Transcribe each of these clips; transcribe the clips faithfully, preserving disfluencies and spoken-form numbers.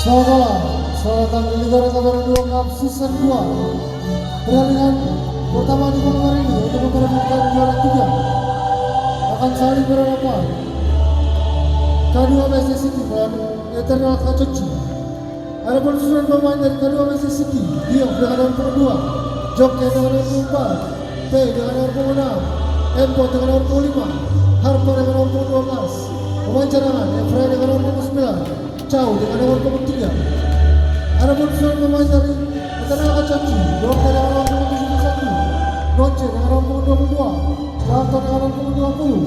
Selamat malam, selamat datang di Liga Raka Baru dua Cup Season dua. Pertandingan pertama di malam hari ini untuk memperebutkan juara tiga akan saling berhadapan K dua B S S City melawan Eternal Kacoci. Adapun susunan pemain dari K dua B S S City, Dio dengan nomor punggung dua, Jokke dengan nomor punggung empat, P dengan nomor punggung enam, Empot dengan nomor punggung lima, Harpa dengan nomor punggung dua belas, pemain cadangan, Efraim dengan nomor punggung sembilan, Cau dengan nomor punggung tiga. Adapun susunan pemain dari Eternal Kacoci, Dorta dengan nomor punggung tujuh puluh satu, Noce dengan nomor punggung dua puluh dua, Dalton dengan nomor punggung dua puluh,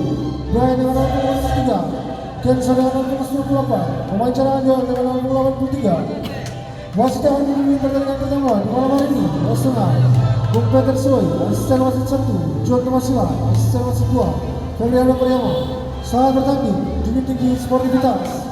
Brian dengan nomor punggung tiga, Kenzo dengan nomor punggung sembilan puluh delapan, pemain cadangan Joel dengan nomor punggung delapan puluh tiga. Wasit yang akan memimpin pertandingan pertama di malam hari ini, West Tengah, Bung Peter Soi, asisten wasit satu, John Tomasila, asisten wasit dua, Febriano Priama. Selamat bertanding, Jungkir Tinggi Sportivitas.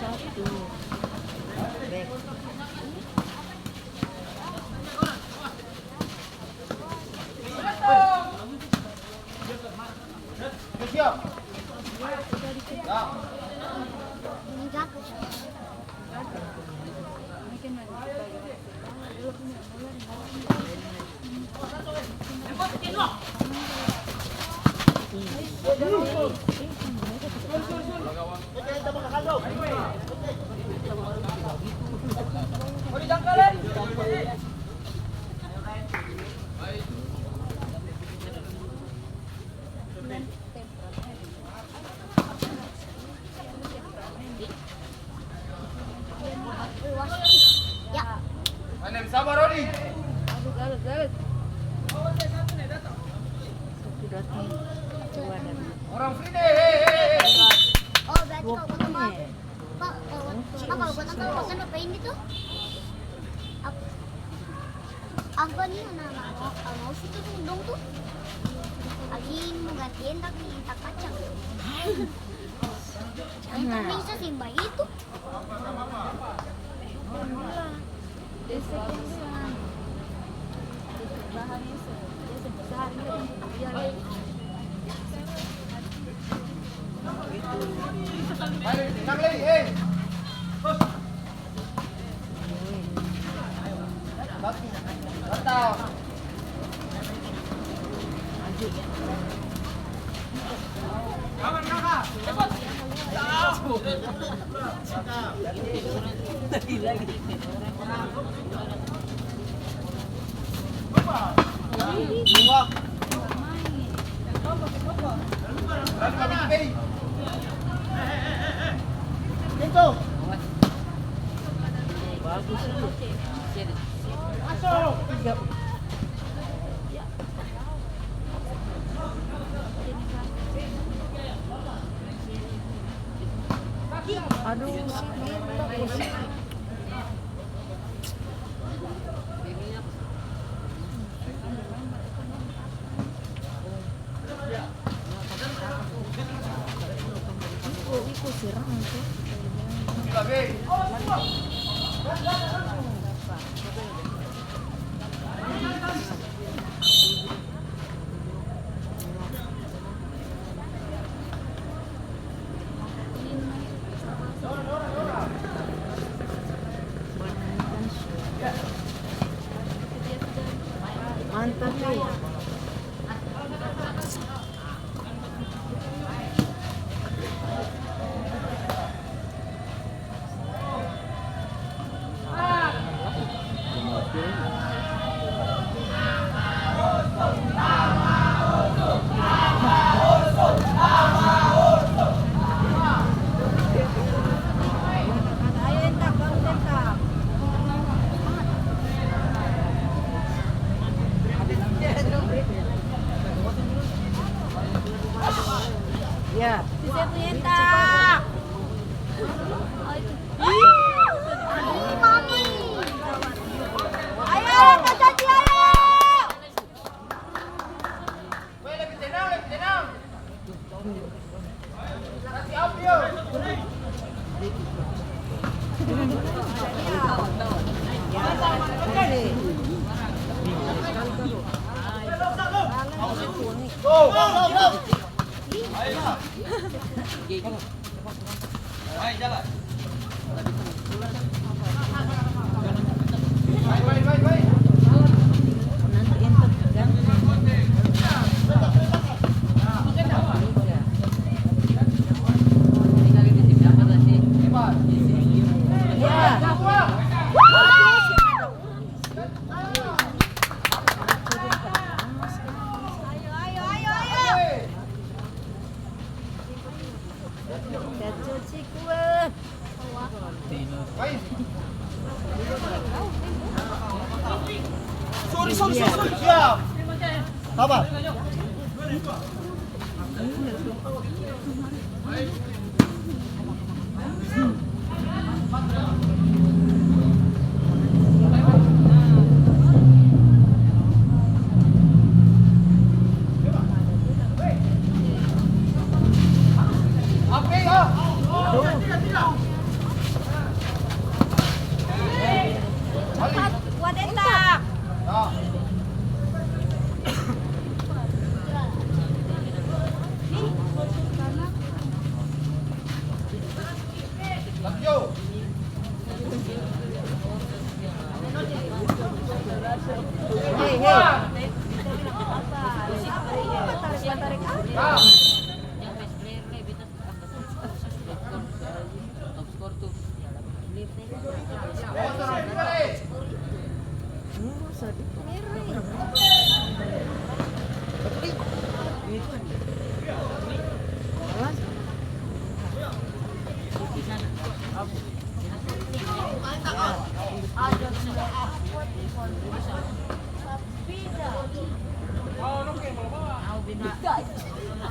Satu-satu. Back. Ya. Sabar, Rodi. Orang Frida, he, he, he. Oh, berarti kalau kata maaf. Pak, kalau, Pak, kalau buat apa, kalau buat apa ini tuh? Ap-, apa nih, nah, nah, nah, kalau mau sih tuh dong tuh. Lagi mau ganti endak nih, endak kacang. Endak bisa sih, Mbak, itu. Aduh, si Genta, si. Iko, iko serang itu. Mantap, eh. Sorry, sorry, sorry, sorry. Siap. Sabar.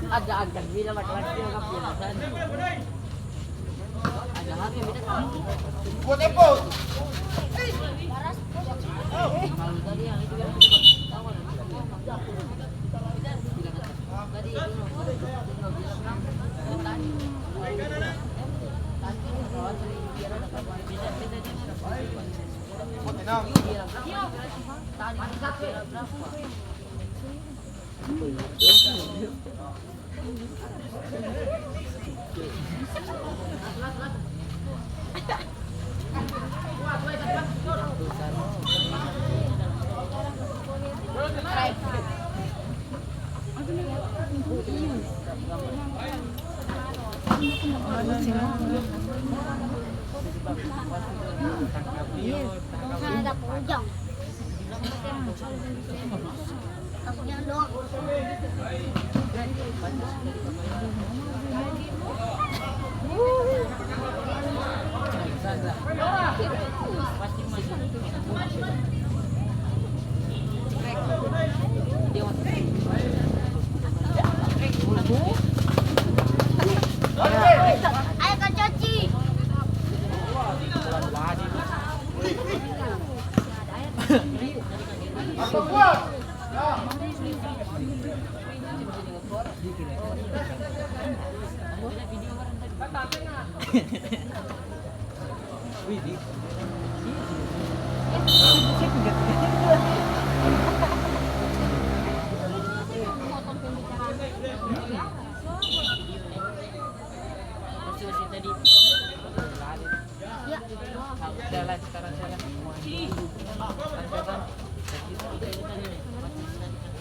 Ada angkat bila laki-laki yang. Buat tempo.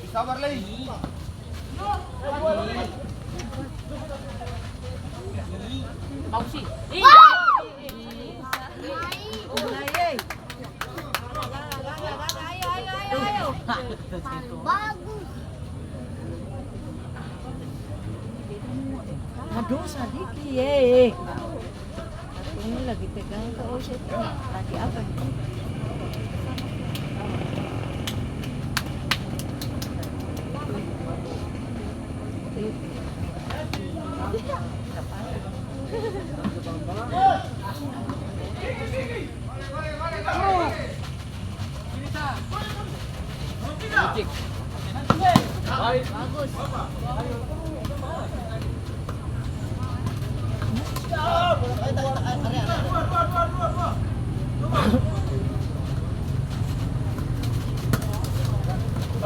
Sabar, Lei. Bagus. Aduh, sadiki, ye. Ini lagi pegang tuh, oh, shit. Lagi apa ini?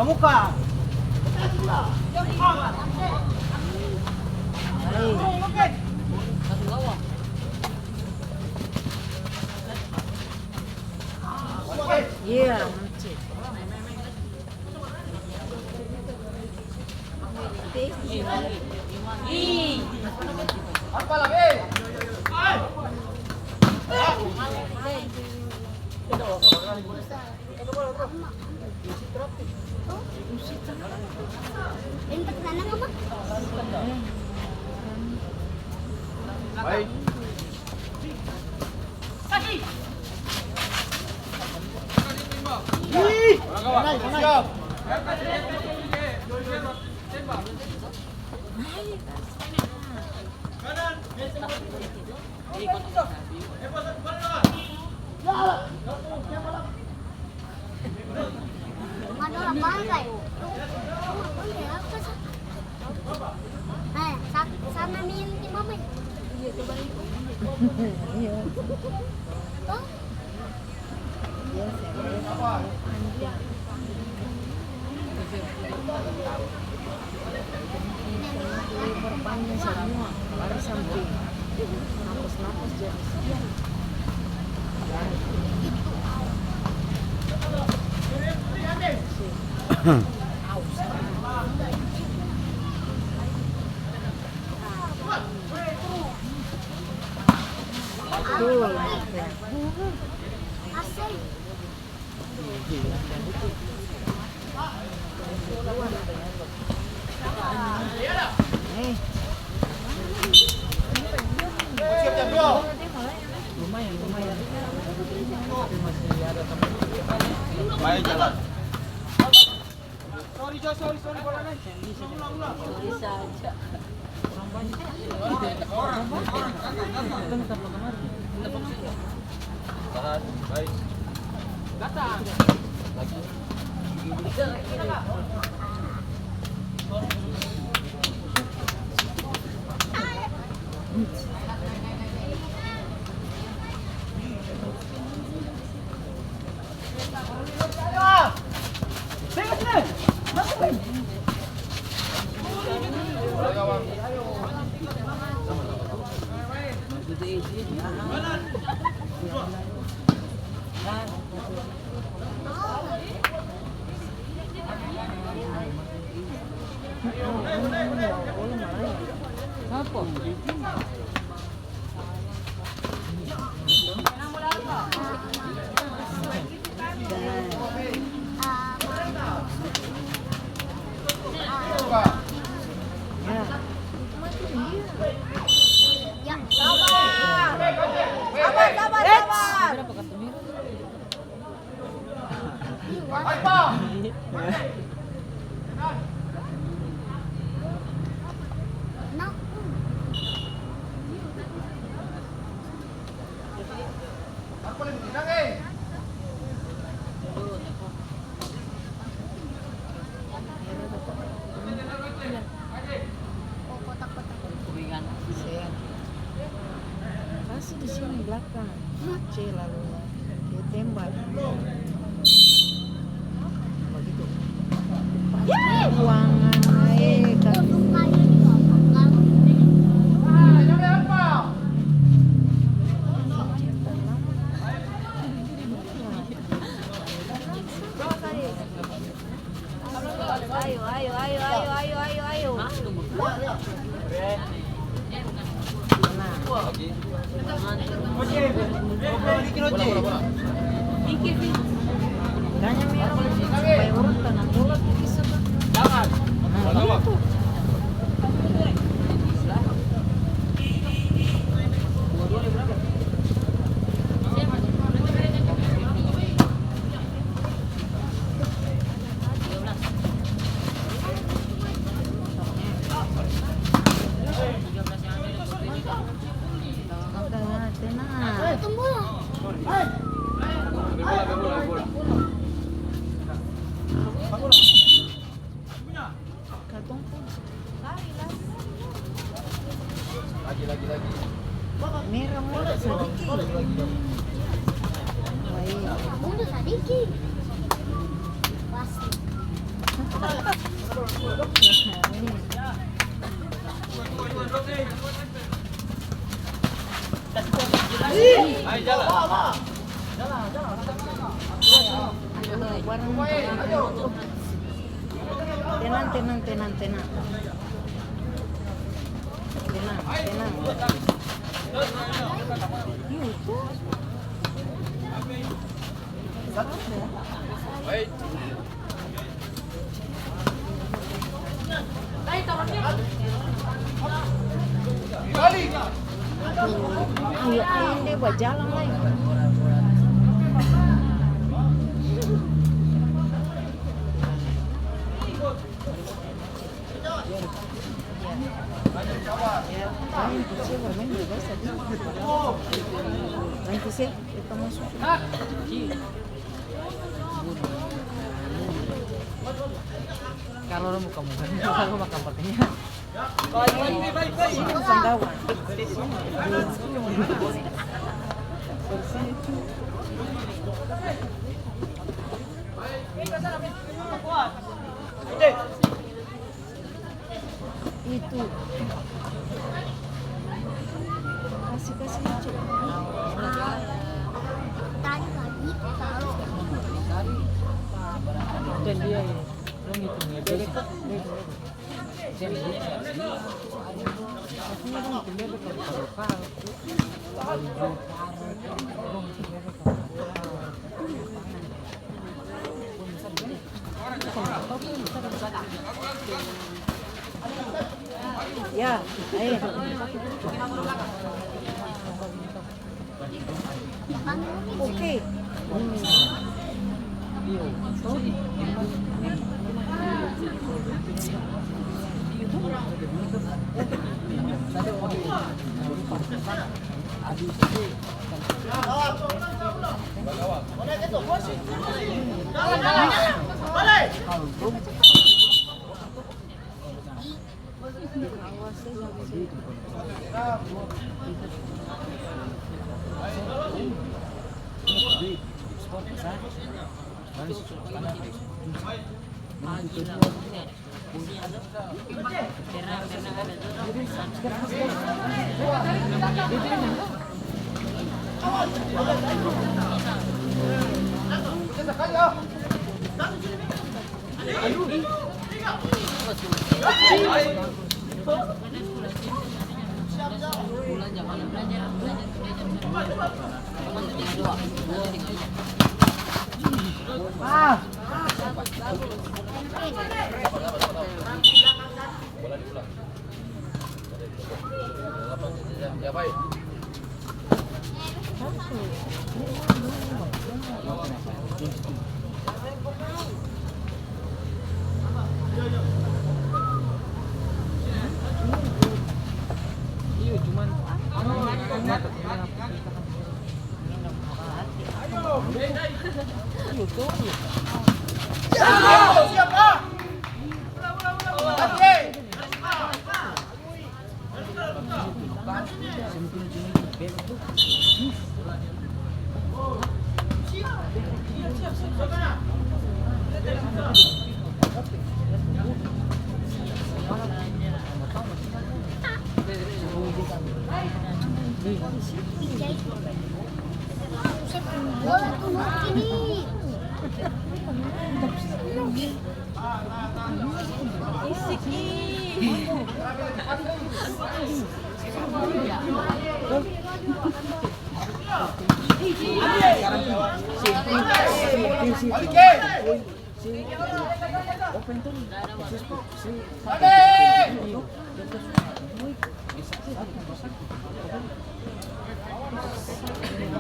Muka. Iya, mati. Baik. Siap. Mana orang bangga ya? Eh, sa-, sama nih, ini mama. Iya. Tuh. Iya, saya lihat. Lebarnya semua, lari sampai napas-napas jadi. Tuh, ya. Sorry, Jo, sorry, sorry, bola naik. Ulang, ulang, ulang. Tahan, baik. Datang. Lagi. Ya, sabar. Sabar, sabar, sabar. Pasti di sini belakang. C lalu dia tembak. Bagitu. Buang ae, kaki. Ayo, ayo, ayo. Tanya merah, supaya orang tanam bola tuh bisa, Kak. Nah, iya tuh. Katong pung. Lagi, lagi, lagi. Merah, merah sadiki. Mundur sadiki. Pasti. Tenang, tenang, tenang, tenang. Tenang, tenang. Ayo, ayo, dia bajalan lai. Kalau orang buka muka, kalau makan pakai. Itu. Kasih, kasih, kasih. Tadi pagi tahu. Dan dia, ya, orang itu ngejek. Dia dekat, dia dekat. Dia dekat. Tapi orang itu dia dekat. Ya, ayo. Oke.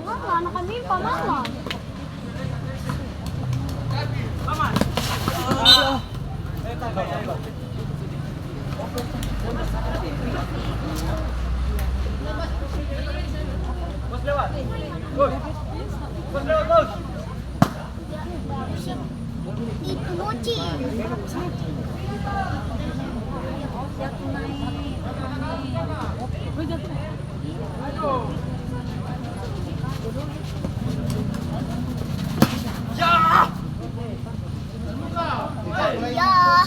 Mama, anak kami pa mama. Bos lewat. Bos. Bos lewat, bos. Itu mochi. Ya!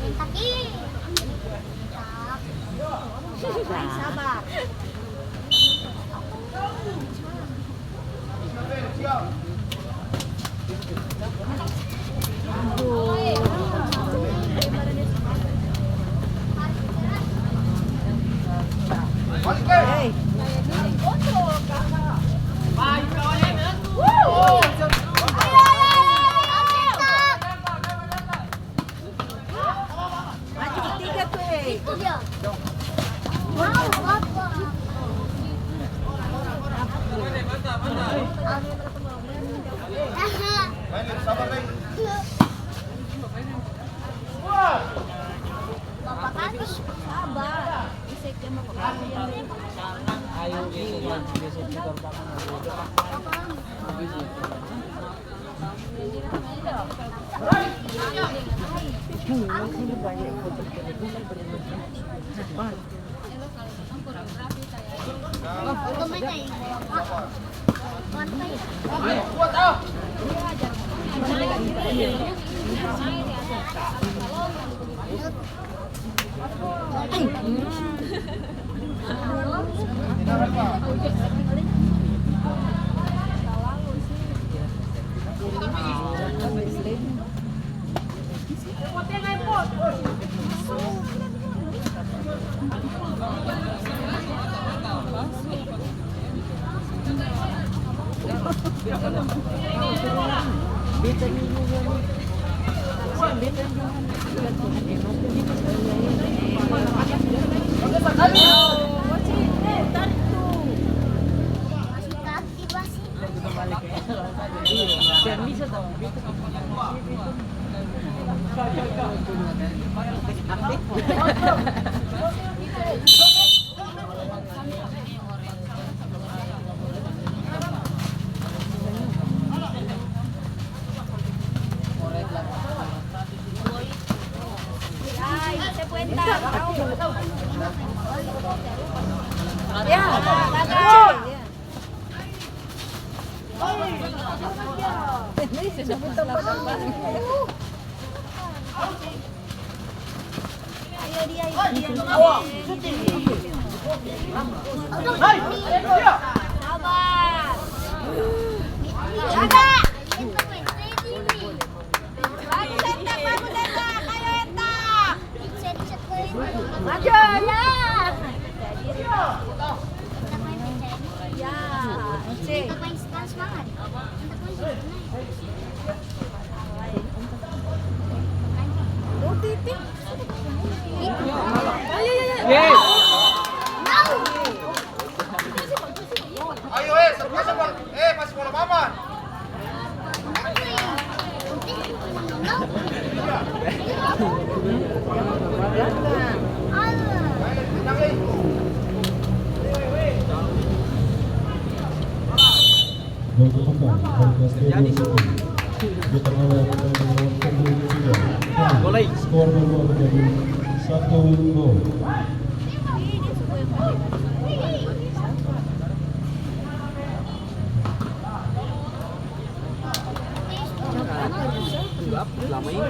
Tapi, sabar. Maju bertiga tuh, hei. Itu dia. Mau apa? Sabar. Bagus, Eta, bagus, Eta. Ayo, Eta. Maju, ya. Ya, sip. Tuh, Titi. Ayo, ayo, ayo. Ayo, eh, sebelah, sebelah. Eh, masih bola papan. Gol keempat, Markas Dewa Siti. Diperoleh oleh Teguh Cira. Skor berubah menjadi satu nol. Lama ini.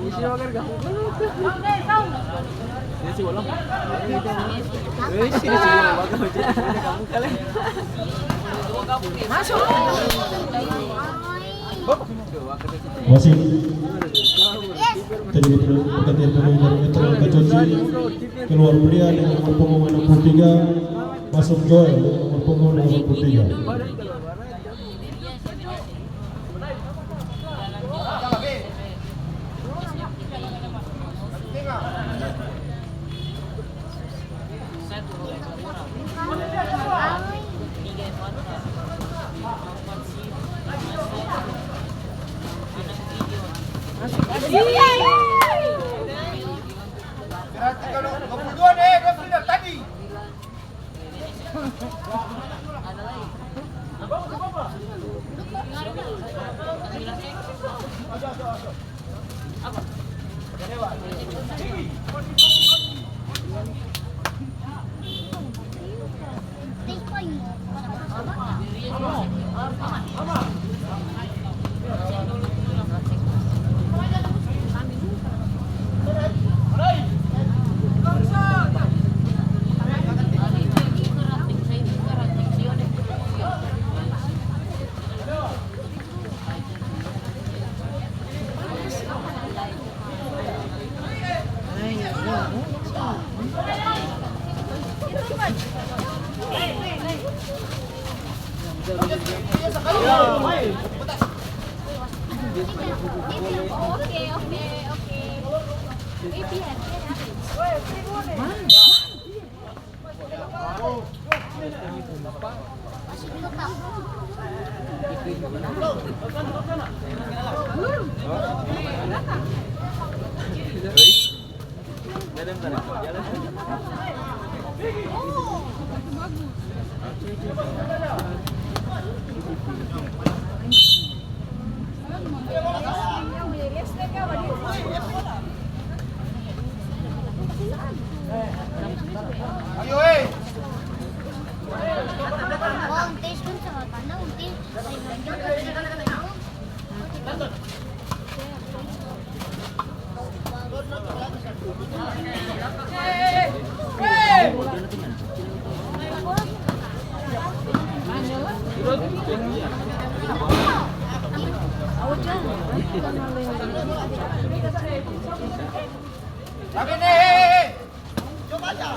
Isi makan kamu. Ini si Walang. Eh, sini si Walang. Makan aja. Kamu kali. Masuk. Wasit. Jadi, pergantian pemain dari Metro Kacoci. Keluar Pria dengan nomor punggung enam puluh tiga. Masuk Joel dengan nomor punggung delapan puluh tiga. Berarti kalau dua puluh dua deh, dia sudah tadi.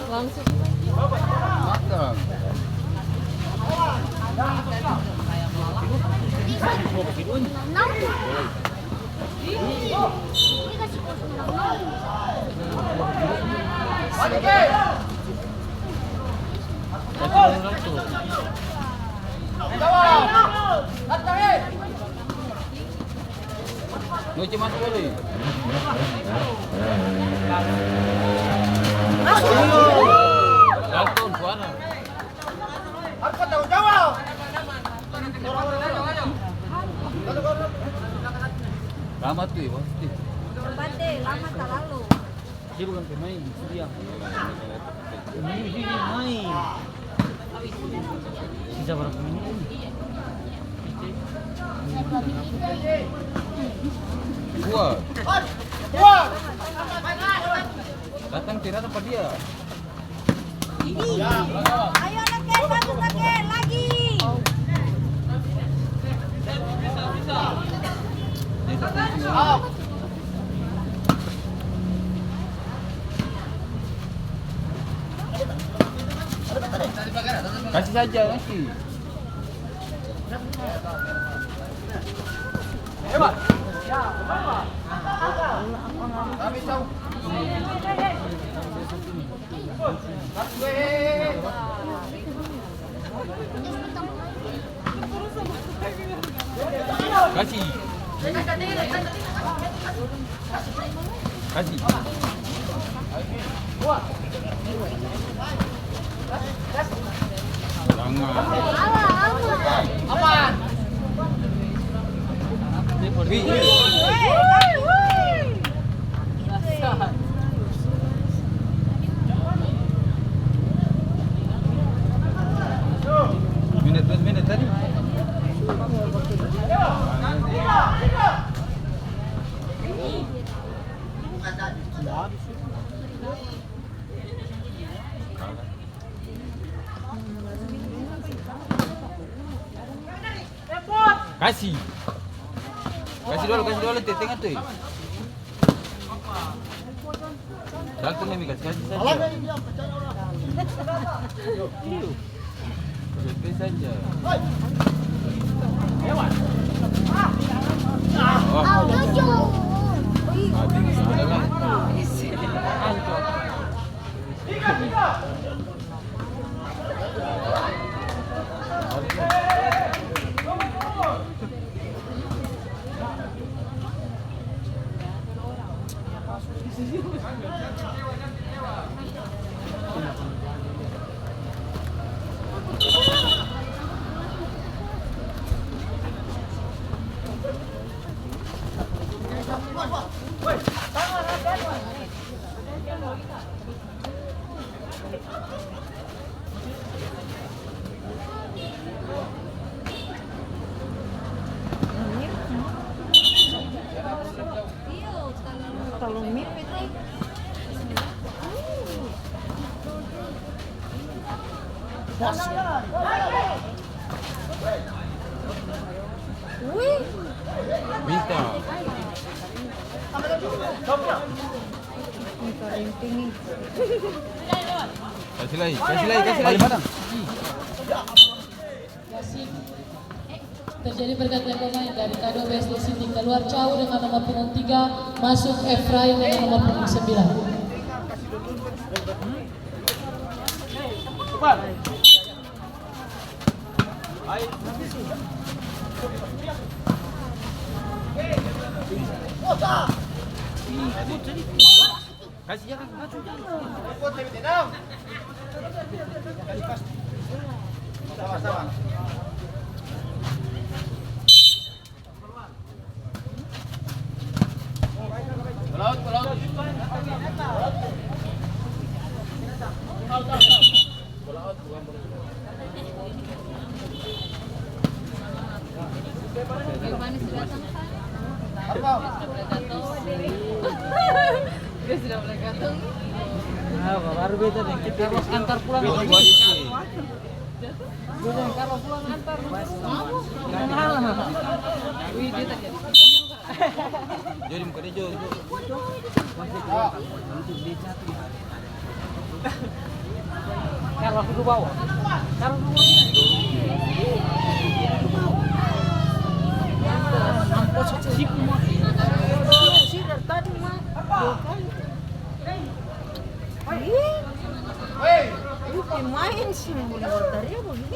Langsung. Lucu masuk dulu. Satu, suara. Lama tuh ya, pasti. Lama talalu. Dia bukan pemain, dia. Ini, ini main. Bisa berapa menit ini? Dua. Dua. Datang tidak ada dia. Ayo, lagi, bagus, lagi, lagi. Kasih saja, kasih. Kasih. Kasih. Jangan. Wih. Minute, dua minute tadi. Kasi. Kasi dolo, kasi dolo, te-, tenga tu, e. Satu ni, mi kasi, kasi saja. Iyo. Kasi saja. Oh. Habis, ada lagi. Talong mie pete. Wih. Minta. Minta rinting ni. Kasi lai, kasi lai, kasi lai. Terjadi pergantian pemain, dari K dua W S D City keluar Cau dengan nomor punggung tiga, masuk Efraim dengan nomor punggung sembilan. Dia sudah mulai gatal. Ah, baru beta deng kita harus antar pulang. Beta deng Carlo pulang antar. Wih, dia tak jadi. Jadi bukan dia jauh, jauh. Carlo dulu bawa. Carlo dulu bawa. Sih, dari tadi, Mak. Dua kali. Ih, lu pemain sih, mau bawa tariak begitu.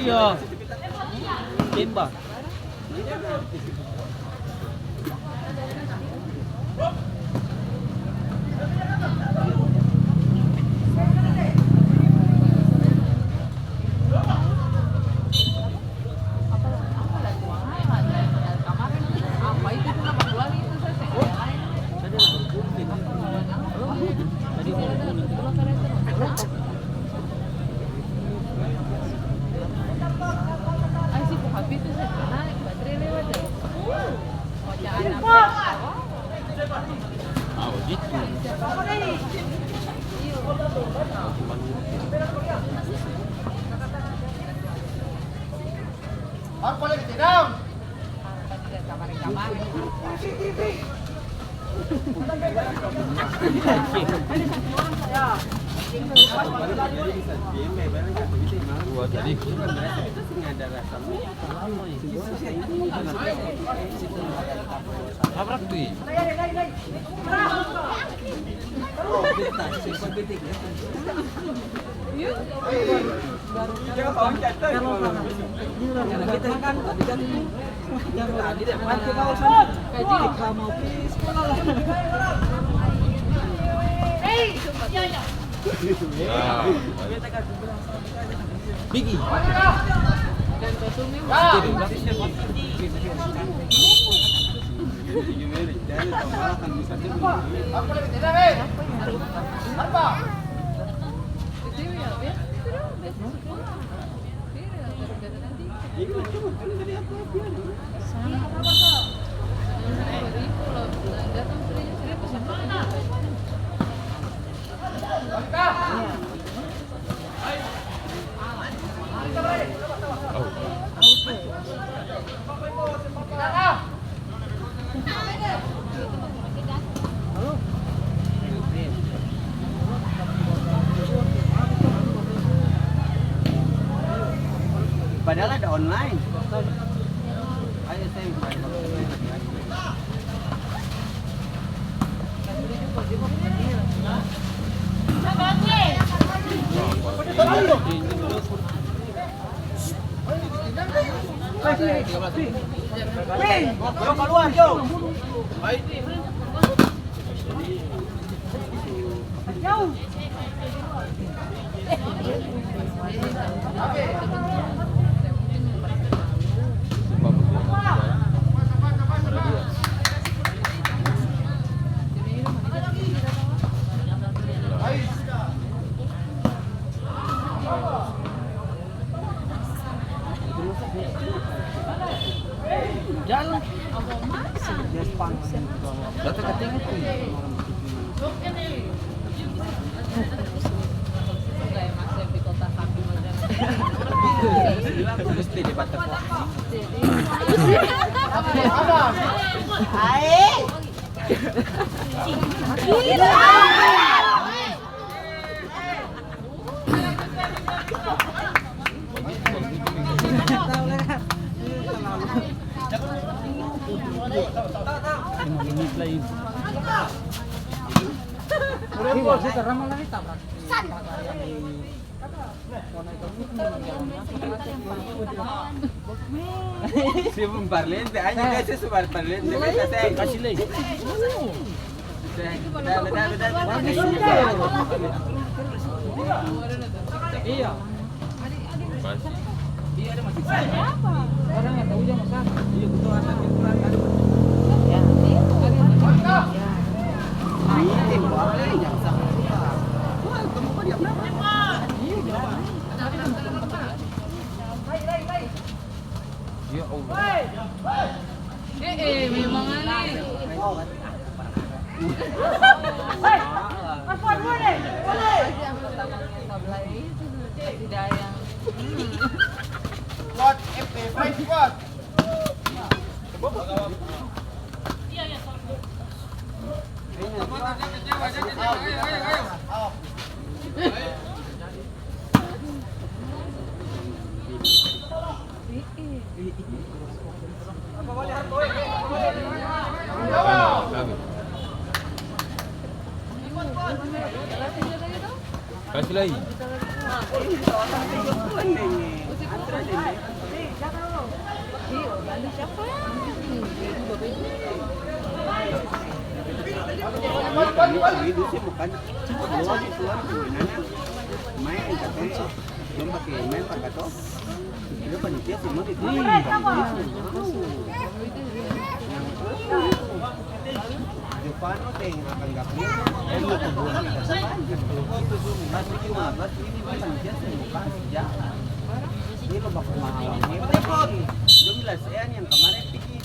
Iya. Tembak. Tabrak tuh. Bigi. Padahal ada online. Ayo, saya. Jalan. Datang ke tengah tuh. Mesti di batas waktu. Ae. Saya terang malah ditabrak. Si belum parlente, aja biasa su parlente, biasa saya. Kasih lagi. Iya. Iya, ada masih. Orang nggak tahu dia masak. Iya, betul, ada. Ada. Iya. Ini apa yang sama? Wah, kamu kok diam kenapa? Iya, jangan. Ya Allah. Eh, eh, memang aneh. Squad, F P, flank squad. Kasih lagi. Main, katanya. Dong pake main pake to. Dia panitia semua gitu. Iya. Jopano deng akang Gabriel. Pas bikin apa? Ini panitia semua pasti jalan. Ini lo bakal mahal. Dong bilang, "Sean yang kemarin pigi."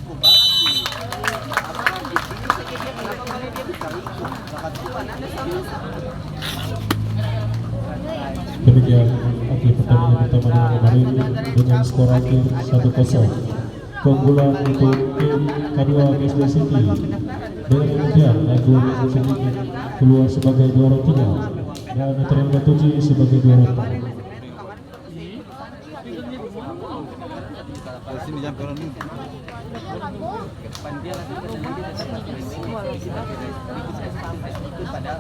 Demikian akhir pertandingan pertama dengan kemarin dengan skor akhir satu kosong. Keunggulan untuk tim K dua G S D City. Dengan demikian, Agung Seniman keluar sebagai juara tiga dan Veteran Batuci sebagai juara empat. Padahal